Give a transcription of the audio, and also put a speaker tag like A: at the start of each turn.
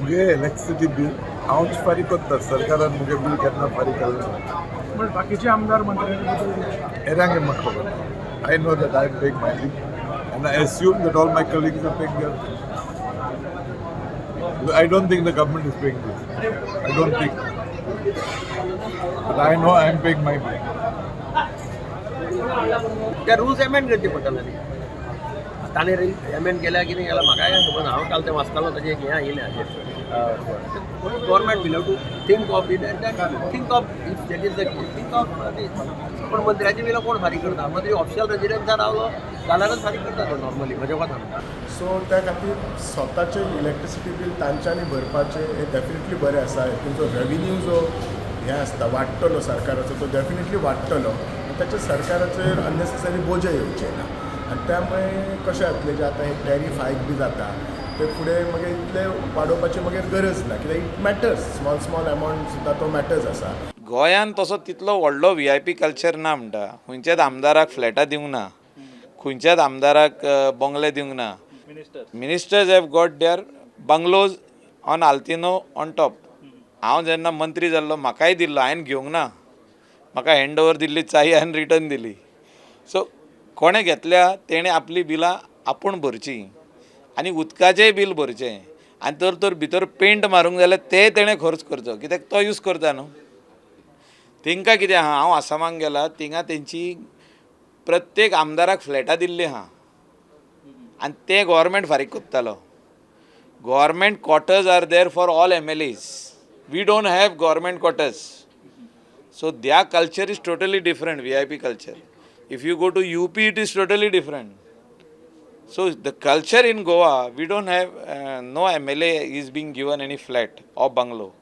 A: मुगे electricity bill हांवच फारीक करता. सरकारान मुगे बील केन्ना फारीक केलें ना.
B: पण बाकीचे आमदार मंत्र्यांनी
A: हेरांगे म्हाका खबर ना. I know that I am paying my bill and I assume that all my colleagues are paying their. I don't think the government is paying this. I don't think, but I know I am paying my bill.
C: ते rules amend करचे पडटले न्ही. ताणें amend केल्या कितें केलां म्हाकाय खबर ना. हांव काल तें वाचतालो, ताजें एक हें आयिल्लें हाजेर. Government will have to think of it and think of if that is the think of. पूण मंत्र्याची बिलां कोण फारीक करता? मंत्री ऑफिशियल रेजिडन्सार रावलो जाल्यारच फारीक करता तो नॉर्मली, म्हज्या कोतान.
D: सो त्या खातीर स्वताचें इलेक्ट्रिसिटी बील तांच्यांनी भरपाचें हें डेफिनेटली बरें आसा. तुमचो रेविन्यू जो हें आसता वाडटलो सरकाराचो, तो डेफिनेटली वाडटलो आनी ताचे सरकाराचेर अननेसेसरी बोजे येवचे ना. आनी त्यामुळे कशें जातलें, जें आतां हे टॅरीफ हायक बी जाता ते फुडें मागीर इतलें वाडोवपाची मागीर गरज ना, कित्याक it matters, small small amount सुद्दां तो मॅटर्स आसा.
E: गोंयान तसो तितलो व्हडलो व्हीआयपी कल्चर ना म्हणटा. खंयच्याच आमदाराक फ्लॅटां दिवंक ना, खंयच्याच आमदाराक बंगले दिवंक ना. Ministers have got their bungalows on Altino on top. हांव जेन्ना मंत्री जाल्लो, म्हाकाय दिल्लो, हांवें घेवंक ना. म्हाका हँड ओवर दिल्ली चावी हांवें रिटर्न दिली. सो कोणें घेतल्या तेणें आपली बिलां आपूण भरचीं आनी उदकाचेंय बील भरचें. आनी तर तर भितर पेंट मारूंक जाल्यार तें तेणें खर्च करचो, कित्याक तो यूज करता न्हू. तेंकां कितें आहा, हांव आसामाक गेला, थिंगा तेंची प्रत्येक आमदाराक फ्लॅटां दिल्लीं आहा आनी तें गोवोरमेंट फारीक करतालो. Government quarters are there for all MLAs. We don't have government quarters. So their culture is totally different, VIP culture. If you go to UP, it is totally different. So the culture in Goa, we don't have, no MLA is being given any flat or bungalow.